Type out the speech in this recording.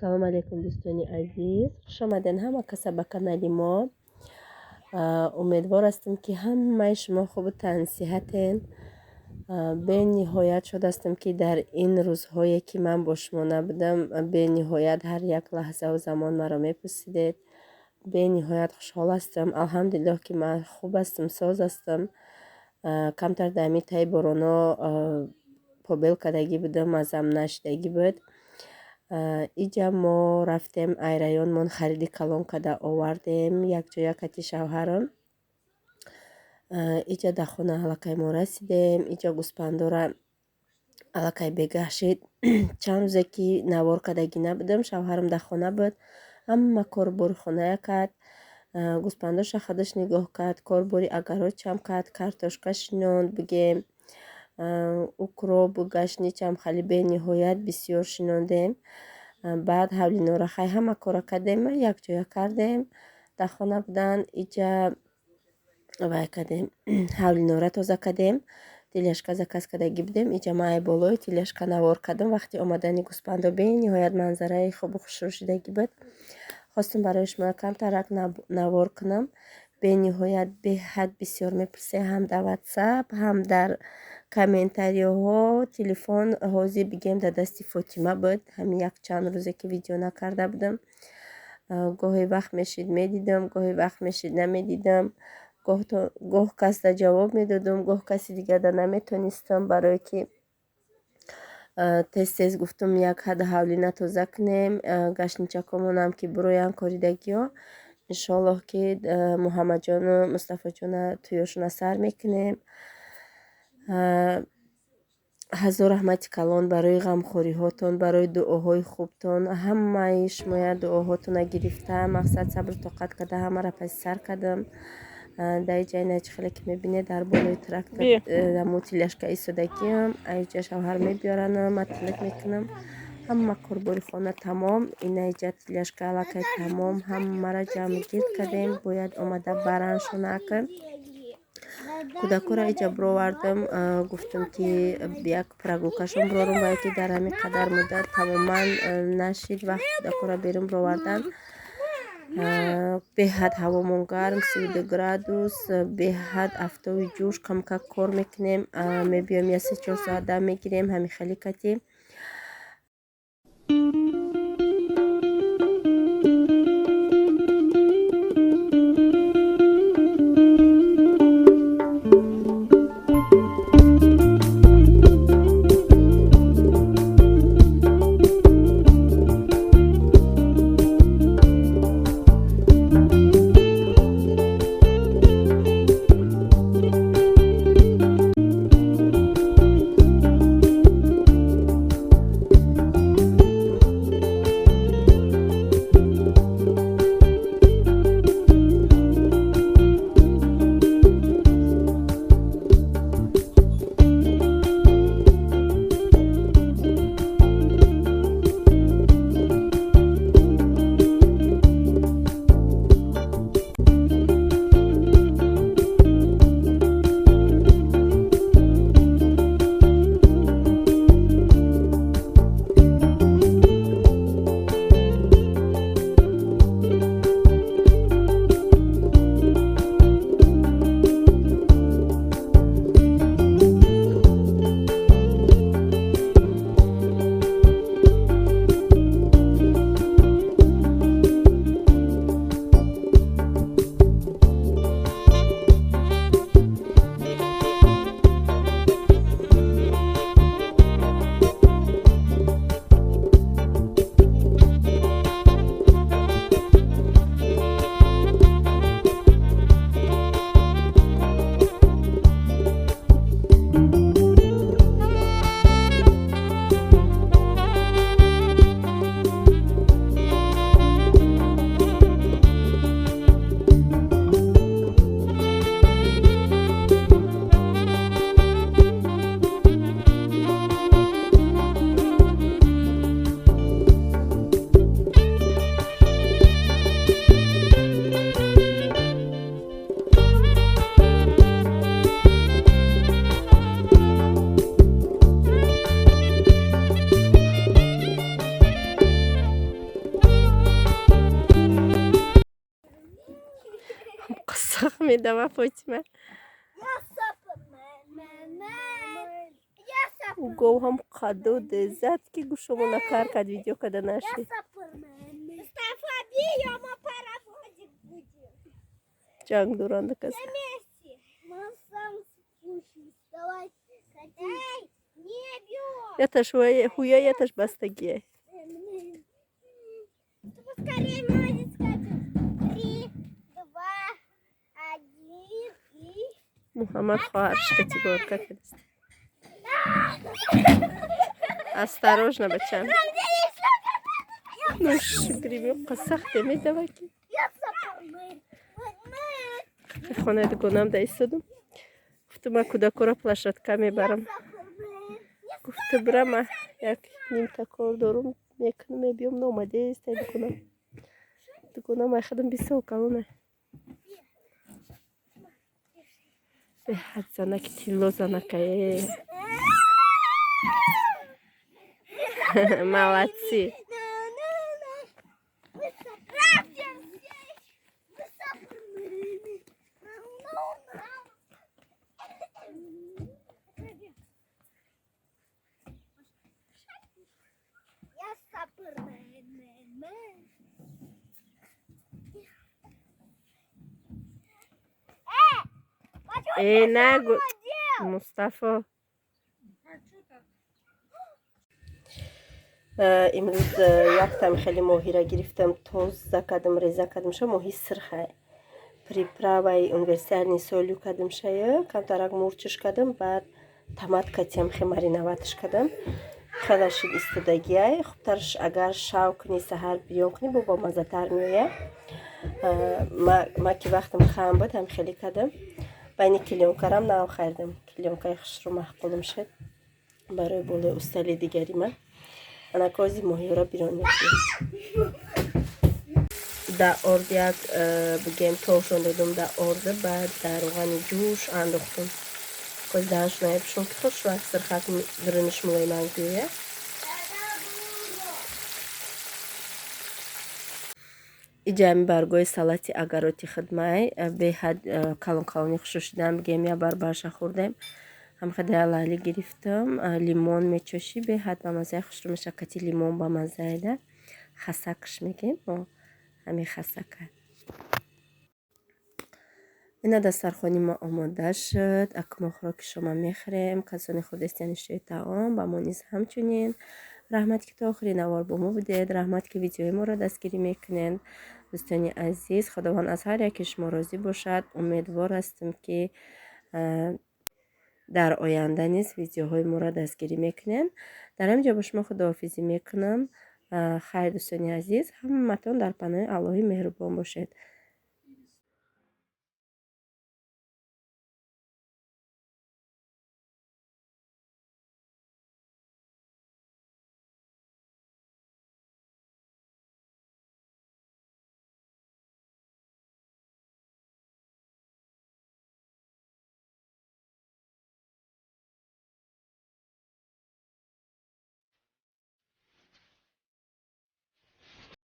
Салом алейкум, дӯстони азиз, хуш омадед ҳама каса ба канали мо. Умедвор ҳастем, ки ҳамаи шумо хубу тансиҳатен. Бениҳоят шод ҳастам, ки дар ин рӯзҳое, ки ман бо шумо набудам, бениҳоят ҳар як лаҳзаву замон маро мепурсидед. Бениҳоят хушҳол ҳастам. Алҳамдулиллоҳ, ки ман хуб ҳастам, соз ҳастам. Камтар дар ҳамин таи бороно побел кардагӣ будам, маззам нашидагӣ буд. Иҷа мо рафтем ай районмон, хариди калон карда овардем якҷоя кати шавҳарам. Иҷа дар хона аллакай мо расидем. Иҷа гӯспандора аллакай бегаҳ шид. Чанд рӯзе ки навор кардагӣ набудам, шавҳарам дар хона буд, ҳама корбори хоная кард, гӯспандоша худаш нигоҳ кард, корбори агарочам кард, картошка шинонд, бигем, укробу гашничам хеле бениҳоят бисёр шинондем. Баъд ҳавлинора хай ҳама кора кардем, якҷоя кардем. Дар хона будан, иҷа вай кардем, ҳавлинора тоза кардем, тележка заказ кардагӣ будем. Иҷа ман ай болои тележка навор кардам вақти омадани гӯспандо. Бениҳоят манзараи хубу хушрӯ шудагӣ буд. Хостам барои шумо камтарак навор кунам. Бениҳоят беҳад бисёр мепурсед ҳам дар ватсап, ҳам дар комментариҳо. Телефон ҳозир, бигем, дар дасти Фотима буд. Ҳамин якчанд рӯзе ки видео накарда будам, гоҳе вақт мешид медидам, гоҳе вақт мешид намедидам, гоҳ касда ҷавоб медодам, гоҳ каси дигарда наметонистам, барое ки тез тез гуфтум як ҳада ҳавлина тоза кунем, гашничакомонам ки буроянд коридагиҳо. Иншоаллоҳ, ки Муҳаммадҷону Мустафоҷона тӯёшона сар мекунем. Ҳазор раҳмати калон барои ғамхориҳотон, барои дуоҳои хубтон. Ҳамаи шумоя дуоҳотона гирифта, мақсад сабру тоқат карда, ҳамаро паси сар кардам. Дар иҷа ина чӣ хеле ки мебинед, дар болои трактор даму тележка истодагиам. Аиҷа шавҳар мебиёранам, ман тилак мекунам. Ҳама корбори хона тамом. Ина иҷа тележка аллакай тамом, ҳамаро ҷамъ гирд кардем, бояд омада бараншонака. Кӯдакҳоро иҷа бировардам, гуфтам, ки як прогулкашон бирорам, барое ки дар ҳамин қадар муддат тамоман нашид вақт кӯдакҳоро берун бировардан. Беҳад ҳавомон гарм, 32 градус, беҳад афтоби ҷӯш. Камкак кор мекунем, мебиём, я 3-4 соат дам мегирем, ҳамин хеле кати. Медава Фотима. Гов ҳам қадду зад, ки гӯшомона кар кард, видео када нашид. Ҷанг доранда кас. Яташ ҳуя, яташ бастагие. Скорее, молодец, Три, два, один и. Муҳаммад хоҳарш категорка кардааст. Осторожно, бачам. Нуш гримё сахте медава ки. Хонаи дугонам да истодум. Гуфтум, ман кӯдакоро площадка мебарам. Гуфта, бирама, як нимта кор дорум, мекунам, мебиём. Наомадест ай дугонам. Дугонам ай худам 20 сол калона. Беҳад занаки тилло, занакае. Молодцы. Э, нагу, Мустафо. Имрӯз яктам хеле моҳира гирифтам, тоза кардам, реза кардамша. Моҳи сирхай, приправаи универсальный солью кардамшая, камтарак мурчиш кардам, баъд томат катиам хе мариноватш кардам. Хела шид истодагиай. Хубтарш, агар шав кунӣ, саҳар бирён кунӣ, бо бомаззатар меояд. Ма ки вақтам хам буд, ҳам хеле кардам. Байни клеёнкарам нав харидам. Клеёнкаи хушрӯ маъқулам шуд барои болои устали дигари ман. Анакози моҳиёро бирён мекунем. Да орд як бигем тобшон додум да орда, баъд дар равғани ҷӯш андохтум. Кози даҳаншон наепушон, ки хушрӯ сирхак дуруниш мулоимак биёяд. Иҷа ҳами баргои салати агароти хидмай беҳад калон калони хушрӯ шудам. Бигем, як бар барша хӯрдем. Ҳамхеда лали гирифтам, лимон мечошӣ, беҳад бамаззаи хушрӯ мешавад. Кати лимон бамаззаеда. Хасакш мегем мо, ҳамин хасака. Ина дастархони мо омода шуд. Аку мо хӯроки шома мехӯрем. Касоне хӯрдестияни шои таом, ба мо низ ҳамчунин. Раҳмат, ки то охири навор бо мо будед. Раҳмат, ки видеои моро дастгирӣ мекунед. Дӯстони азиз, Худованд аз ҳар яке шумо розӣ бошад. Умедвор ҳастам, ки дар оянда низ видеоҳои моро дастгирӣ мекунед. Дар ҳамин ҷо бо шумо худоҳофизӣ мекунам. Хайр, дӯстони азиз, ҳаматон дар паноҳи Аллоҳи меҳрубон бошед.